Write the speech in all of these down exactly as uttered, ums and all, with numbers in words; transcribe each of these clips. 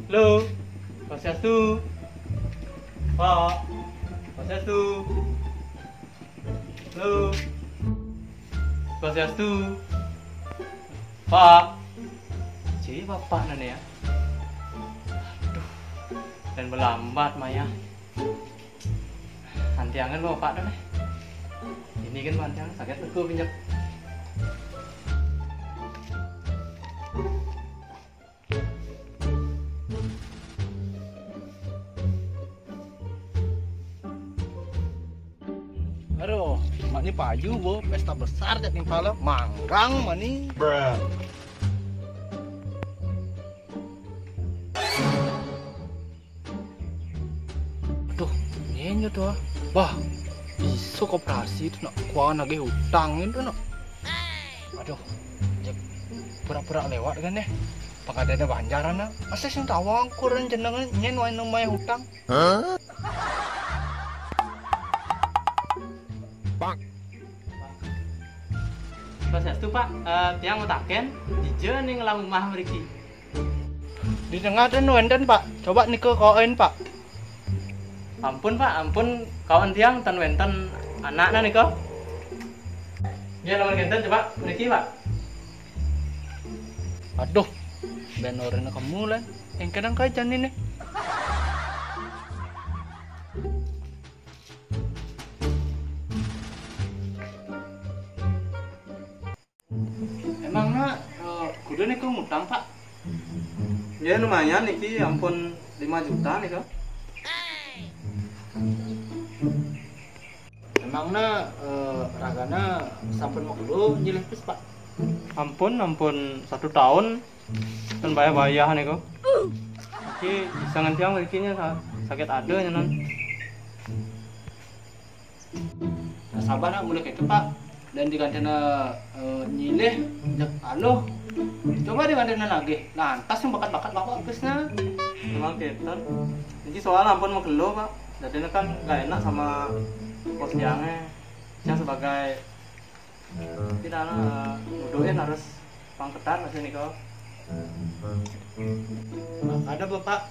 Halo, Swastiastu. Pak, Swastiastu. Halo, Swastiastu. Pak, cik bapak nane ya. Aduh, dan melambat maya. Antiangan bapak tuh nih. Ini kan antiang sakit tuh pinjak. Aduh, mak ni payu bo, pesta besar jak ni pala, manggang mak ni. Aduh, nyenyo tu ah. Bah, iso koperasi tu nak kuah nagih utang ni tu nak. Aduh, pura-pura lewat kan deh. Pang ada banjaran nak. Asa sing tawang kuran jenengan nyen wai nemai utang. Hah? Pak. Swastiastu, Pak. Eh, tiang mau taken, dija ning ngelah umah mriki. Di tengah ten wenten, Pak. Coba nika kawan, Pak. Ampun, Pak, ampun kawan tiang ten wenten anakna nika. Nggih, lamun ngenten coba mriki, Pak. Aduh, ben orena kamu lan. Yang kadang kajan ini. Emangnya eh, kuda niku ngutang, Pak? Ya lumayan niki, ampun lima juta nika. Emangnya eh, ragana sampun makelo nyilih pis, Pak? Ampun, ampun satu tahun kan bayah-bayah niku. Iki sangan tiang mriki nya sa- sakit ada nyenan. Nah, sabar nak mulai itu, Pak. Dan digantena eh, nyilih jak aluh. Coba digantena lagi. Lantas yang bakat-bakat Bapak pesna. Emang kenten. Ini soal ampun makelo, Pak. Dadine kan gak enak sama bos tiange. Yang sebagai kita eh, nuduhin harus pangketan masih nika. Ada Bapak.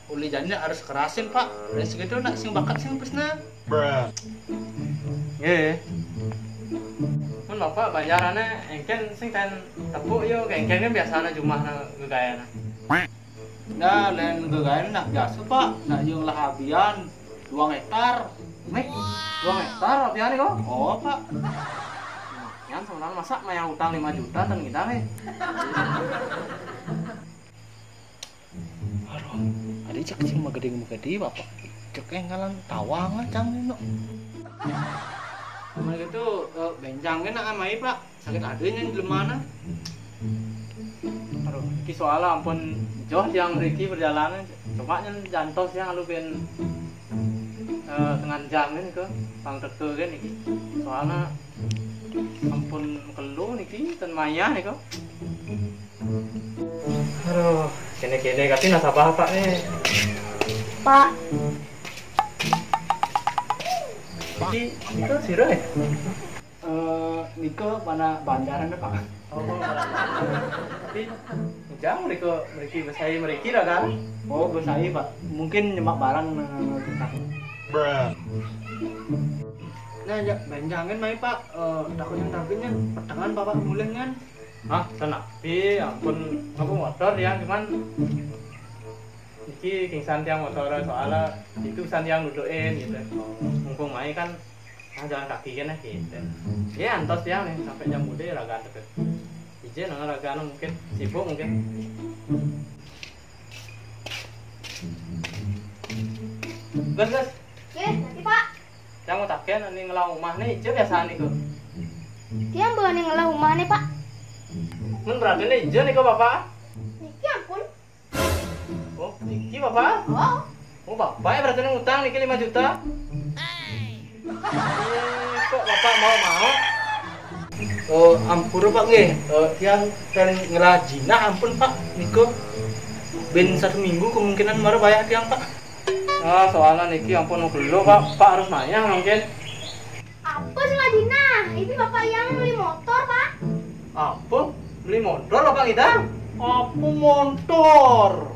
Uli jani harus kerasin, Pak. Dan segitu nak sing bakat sing pesna. Nggih. Mun Bapak banjarane engken sing ten tepuk yo, engken kan biasane jumahna gegayana. Nah, lain gegayana nak biasa, Pak. Nak yo ngelahabian dua hektar. Mik, dua hektar labiane kok. Oh, Pak. Yang sebenarnya masa mayang utang lima juta ten kita nih. Aduh, ada cek sing mageding-magedi, Bapak. Cek enggalan tawang cang nino. Mun gitu eh, benjang kena amai, Pak. Sakit ada yang di mana? Aduh, iki soalnya ampun joh tiang mriki perjalanan. Coba nyen jantos yang alu ben eh, tengah jam ini ke pang teke kan iki. Soalnya ampun kelu niki ten maya nih kok. Aduh, kene-kene kati nasabah Pak nih. Pak. Iki itu sira nih. Eh, nika mana banjaran deh, Pak. Oh, tapi jang mereka mereka besai mereka lah kan. Oh, besai, Pak. Mungkin nyemak barang nang tukang. Nah, ya, benjangan mai, Pak. Eh, takutnya takutnya petengan Bapak mulih kan. Hah, tenapi, ampun, aku motor ya, cuman iki kingsan tiang motor soalnya itu san tiang dudukin gitu. Mumpung mai kan ah, jalan kaki kan ya gitu. Ya antos tiang nih sampai jam udah ragaan terus. Izin nang ragaan mungkin sibuk mungkin. Gas gas. Oke, nanti Pak. Yang mau taken ini ngelah rumah nih, ije biasa nih kok. Tiang bawa nih ngelah rumah nih, Pak. Mun berarti nih ije nih kok Bapak. Niki ampun. Oh, niki Bapak? Oh. Oh, Bapak ya berarti ngutang niki lima juta. Eh, kok Bapak mau-mau? Oh, ampun Pak nggih. Eh, tiang kan ngelah jinah ampun Pak niku. Ben satu minggu kemungkinan mara bayar tiang Pak. Ah, soalnya niki ampun belum Pak, Pak harus nanya mungkin. Apa sih Madinah? Ini bapak yang beli motor, Pak. Apa? Beli motor Bapak kita? Apa motor?